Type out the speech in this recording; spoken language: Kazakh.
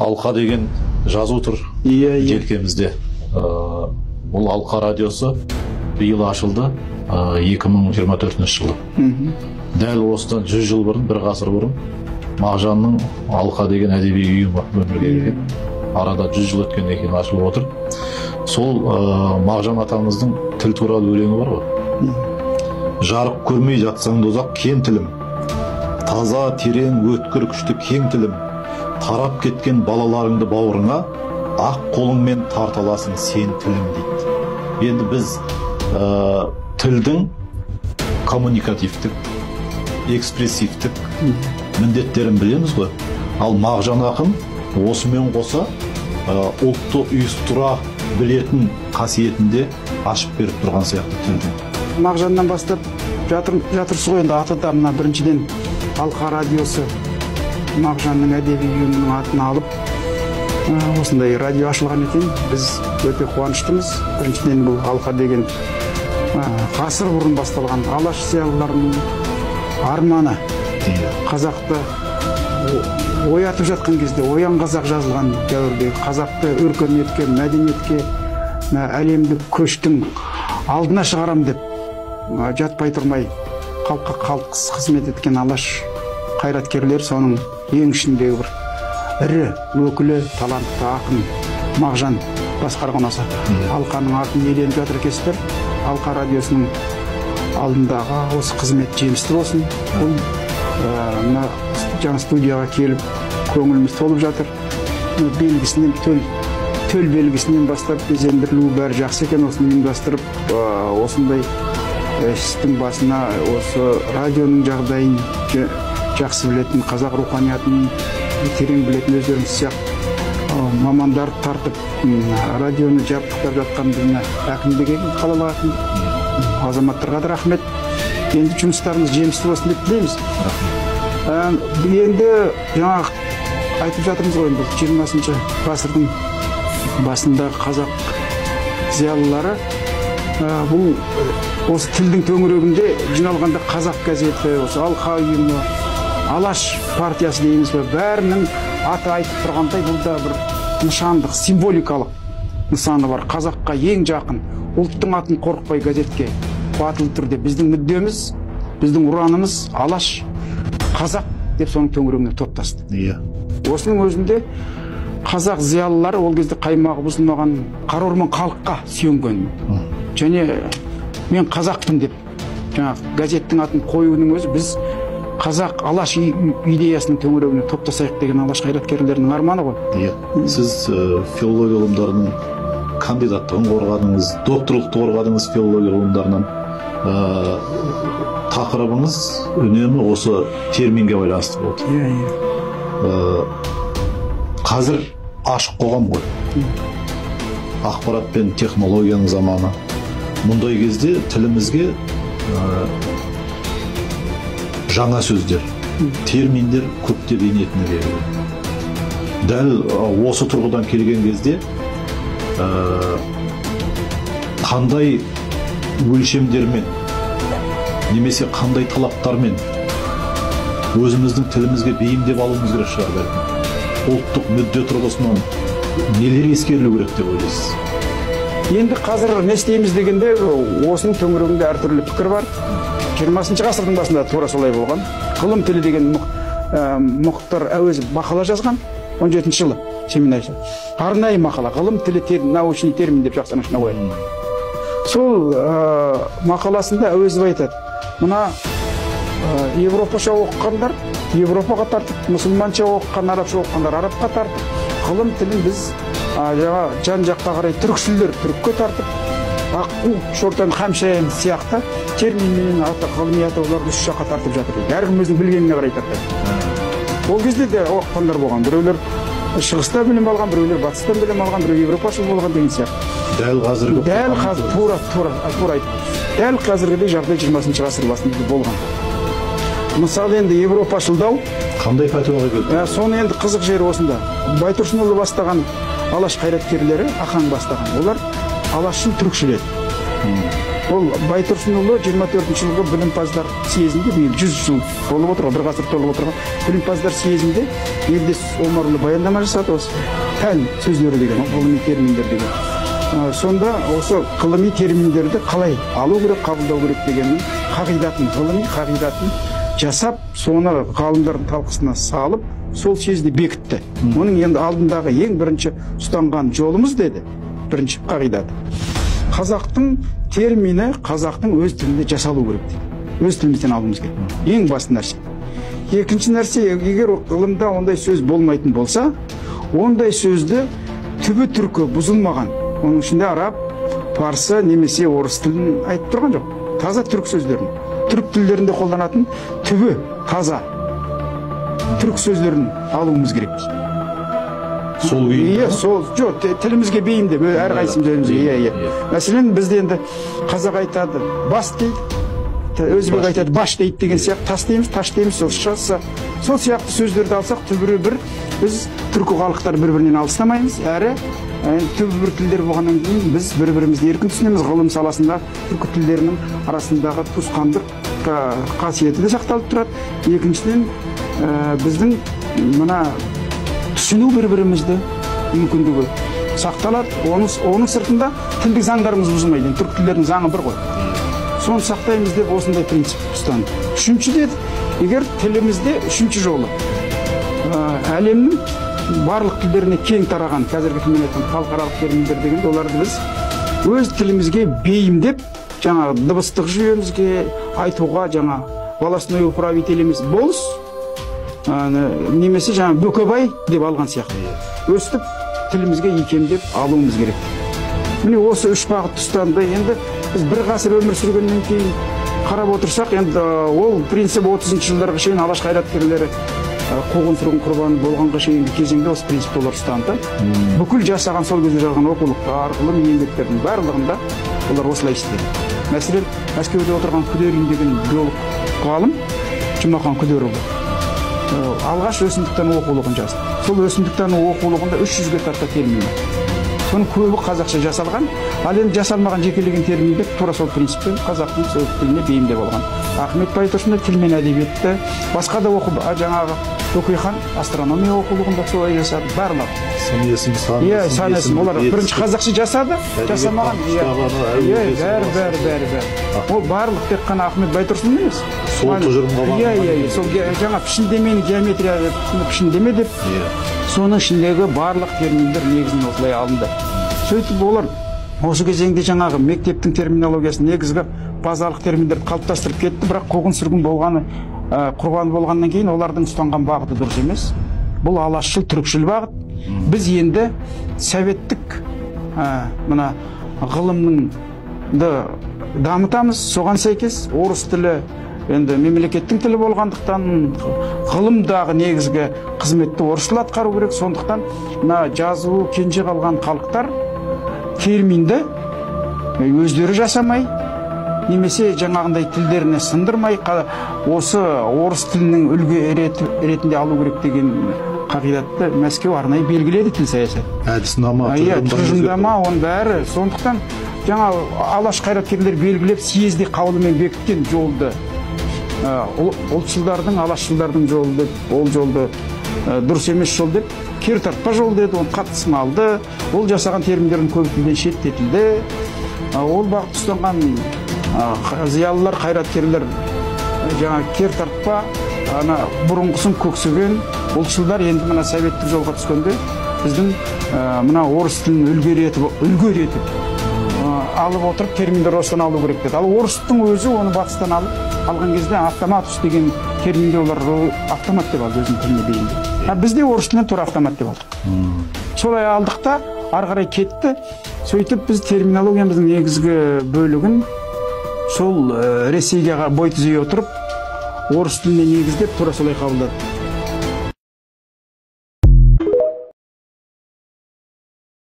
Алқа деген жазу тұр. Иә, иә. Желкемізде. Бұл Алқа радиосы биыл ашылды, 2024 жылы. Дәл осыдан 100 жыл бұрын, бір ғасыр бұрын Мағжанның Алқа деген әдеби ұйымы өмірге келген. Арада 100 жыл өткеннен кейін ашылып отыр. Сол Мағжан атамыздың тіл туралы өлеңі бар ғой. Жарық көрмей жатсаң дозақ кең тілім, таза, терең, өткір, күшті кең тілім, тарап кеткен балаларыңды бауырыңа ақ қолыңмен тарталасың сен тілім дейді. Енді біз тілдің коммуникативтік, экспрессивтік міндеттерін білеміз ғой. Ал Мағжан ақын осымен қоса ұлтты ұйыстыра білетін қасиетінде ашып беріп тұрған сияқты тілдің. Мағжаннан бастап жатырсыз ғой енді, аты да мына біріншіден Алқа радиосы Мағжанның әдеби ұйымының атын алып осындай радио ашылған екен. Біз өте қуаныштымыз. Біріншіден бұл Алқа деген ғасыр бұрын басталған алаш зиялыларының арманы. Қазақты оятып жатқан кезде, оян қазақ жазылған дәуірде қазақты өркениетке, мәдениетке, әлемдік көштің алдына шығарам деп жатпай тұрмай халыққа халықсыз қызмет еткен алаш қайраткерлер, соның ең ішіндегі бір ірі өкілі, талантты ақын Мағжан басқарған осы Алқаның атын иеленіп жатыр екенсіздер. Алқа радиосының алдындағы осы қызмет жемісті болсын. Бұл мына жаңа студияға келіп көңіліміз толып жатыр. Белгісінен, төл белгісінен бастап безендірілуі бәрі жақсы екен. Осыны ұйымдастырып, осындай істің басына осы радионың жағдайын жақсы білетін, қазақ руханиятын терең білетін өздеріңіз сияқты мамандарды тартып, радионы жабдықтап жатқан мына әкімдік, қалалық әкімдік, азаматтарға да рахмет. Енді жұмыстарыңыз жемісті болсын деп тілейміз. Енді жаңа айтып жатырмыз ғой, енді 20-шы ғасырдың басындағы қазақ зиялылары бұл осы тілдің төңірегінде жиналғанда Қазақ газеті, осы Алқа ұйымы, Алаш партиясы дейміз бе, бәрінің аты айтып тұрғандай, бұл да бір нышандық, символикалық нысаны бар. Қазаққа ең жақын, ұлттың атын қорықпай газетке батыл түрде біздің мүддеміз, біздің ұранымыз Алаш, қазақ деп соның төңірегіне топтасты. Иә. Осының өзінде қазақ зиялылары ол кезде қаймағы бұзылмаған қара орман халыққа сүйенген және мен қазақпын деп жаңағы газеттің атын қоюының өзі біз қазақ алаш идеясының төңірегіне топтасайық деген алаш қайраткерлерінің арманы ғой. Иә. Сіз филология ғылымдарының кандидаттығын қорғадыңыз, докторлықты қорғадыңыз филология ғылымдарынан. Тақырыбыңыз үнемі осы терминге байланысты болды. Иә, иә. Қазір ашық қоғам ғой. Ақпарат пен технологияның заманы. Мұндай кезде тілімізге жаңа сөздер, терминдер көптеп енетіні белгілі. Дәл осы тұрғыдан келген кезде қандай өлшемдермен немесе қандай талаптармен өзіміздің тілімізге бейімдеп алуымыз керек шығар бәлкім. Ұлттық мүдде тұрғысынан нелер ескерілу керек деп ойлайсыз? Енді қазір не істейміз дегенде осының төңірегінде әртүрлі пікір бар. 20-шы ғасырдың басында тура солай болған. Ғылым тілі деген Мұхтар Әуезов мақала жазған 17 жылы семинария. Арнайы мақала, ғылым тілі научный термин деп жақсы анашына қояды. Сол мақаласында Әуезов айтады, мына европаша оқығандар Европаға тартып, мұсылманша оқыған, арабша оқығандар арабқа тартып, ғылым тілін біз жаңа жан-жаққа қарай түркшілдер түрікке тартып, аққу, шортан, қамшайын сияқты терминменен аты, ғылыми атауларды үш жаққа тартып жатыр дейді. Әркім өзінің білгеніне қарай тартады. Ол кезде де оқығандар болған. Біреулер шығыста білім алған, біреулер батыстан білім алған, біреу европашыл болған деген сияқты. Дәл қазіргі дәл қазір тура айтып. Дәл қазіргідей жағдай 20-шы ғасыр басында болған. Мысалы енді европашылдау қандай пәтуаға келді? Соны енді қызық жері осында. Байтұрсынұлы бастаған алаш қайраткерлері, Ахаң бастаған. Олар алашшыл түрікшіл еді. Ол Байтұрсынұлы 24 жылғы білімпаздар съезінде, биыл 100 жыл болып отыр, бір ғасыр толып отырған білімпаздар съезінде Елдес Омарұлы баяндама жасады, осы пән сөздері деген, ғылыми терминдер деген. Сонда осы ғылыми терминдерді қалай алу керек, қабылдау керек дегеннің қағидатын, ғылыми қағидатын жасап, соны ғалымдардың талқысына салып, сол съезде бекітті. Оның енді алдындағы ең бірінші ұстанған жолымыз деді, бірінші қағидаты. Қазақтың термині қазақтың өз тілінде жасалу керек дейді. Өз тілімізден алуымыз керек. Ең басты нәрсе. Екінші нәрсе, егер ғылымда ондай сөз болмайтын болса, ондай сөзді түбі түркі бұзылмаған, оның ішінде араб, парсы немесе орыс тілін айтып тұрған жоқ. Таза түрік сөздерін, түрік тілдерінде қолданатын түбі таза түрік сөздерін алуымыз керек дейді. Сол күйінде? Сол, жоқ, тілімізге бейімдеп, әрқайсымыз өзімізге, иә. Мәселен, бізде енді қазақ айтады, бас дейді, өзбек айтады, баш дейді деген сияқты, тас дейміз, таш дейміз, сол шықса, сол сияқты сөздерді алсақ, түбірі бір, біз түркі халықтары бір-бірінен алыстамаймыз, әрі түбі бір тілдер болғаннан кейін біз бір-бірімізді еркін түсінеміз. Ғылым саласында түркі тілдерінің арасындағы туысқандық қасиеті де сақталып тұрады. Екіншіден, біздің мына түсіну бір-бірімізді мүмкіндігі сақталады. Оның сыртында тілдік заңдарымыз бұзылмайды. Енді түркі тілдерінің заңы бір ғой. Соны сақтаймыз деп осындай принцип ұстанды. Үшінші деді, егер тілімізде үшінші жолы әлемнің барлық тілдеріне кең тараған, қазіргі тілмен айтқан халықаралық терминдер дегенде, оларды біз өз тілімізге бейімдеп, жаңа дыбыстық жүйемізге айтуға, жаңа волостной управитель емес, болыс, немесе жаңа Бөкебай деп алған сияқты. Өстіп тілімізге икемдеп алуымыз керек. Міне осы үш бағытты ұстанды. Енді біз бір ғасыр өмір сүргеннен кейін қарап отырсақ, енді ол принцип 30 жылдарға шейін алаш қайраткерлері қуғын сүргін құрбаны болғанға шейінгі кезеңде осы принципті олар ұстанды. Бүкіл жасаған сол кезде жазған оқулықтар, ғылыми еңбектердің барлығында олар осылай істеді. Мәселен, Мәскеуде отырған Күдерин деген биолог ғалым, Жұмақан Күдерұлы, алғаш өсімдіктану оқулығын жазды. Сол өсімдіктану оқулығында 300-ге тарта термин бар. Соның көбі қазақша жасалған, ал енді жасалмаған жекелеген терминдер тура сол принциппен қазақтың сөз тіліне бейімдеп алған. Ахмет Байтұрсынов тіл мен әдебиетті, басқа да оқып, жаңағы Бөкейхан астрономия оқулығында солай жасады, барлығы. Сын есім, сан есім, сан есім. Олар бірінші қазақша жасады, жасамаған. Иә, бәрі. Ол барлық тек қана Ахмет Байтұрсынов емес. Сол тұжырымға бағынған. Иә, сол жаңа пішіндемені геометрия пішіндеме деп, соның ішіндегі барлық терминдер негізінен осылай алынды. Сөйтіп олар осы кезеңде жаңағы мектептің терминологиясын, негізгі базалық терминдерді қалыптастырып кетті, бірақ қуғын сүргін болғаны, құрбан болғаннан кейін олардың ұстанған бағыты дұрыс емес. Бұл алашшыл, түрікшіл бағыт. Біз енді советтік мына ғылымның дамытамыз, соған сәйкес орыс тілі енді мемлекеттің тілі болғандықтан ғылымдағы негізгі қызметті орыс тілі атқару керек. Сондықтан мына жазуы кенже қалған халықтар терминді өздері жасамай, немесе жаңағындай тілдеріне сындырмай, осы орыс тілінің үлгі ретінде алу керек деген қағидатты Мәскеу арнайы белгіледі тіл саясаты. Әдіснама, тұжырымдама, оның бәрі. Сондықтан жаңа алаш қайраткерлер белгілеп съезде қаулымен бекіткен жолды, ұлтшылдардың, алашшылдардың жолы деп, ол жолды дұрыс емес жол деп, кері тартпа жол деді, оны қатты сыналды. Ол жасаған терминдердің көбі тілден шеттетілді. Ол бағытты ұстанған зиялылар, қайраткерлер жаңа кері тартпа, ана бұрынғысын көксеген ұлтшылдар енді мына советтік жолға түскенде біздің мына орыс тілін үлгі етіп алып отырып терминдер осыдан алу керек деді. Ал орыстың өзі оны батыстан алып алған кезде автоматус деген терминді олар автомат деп алды өзінің тіліне бейімдеп. А бізде орыс тілінен тура автомат деп алдық. Солай алдық та ары қарай кетті. Сөйтіп біз терминологиямыздың негізгі бөлігін сол Ресейге бой түзей отырып орыс тіліне негіздеп тура солай қабылдадық.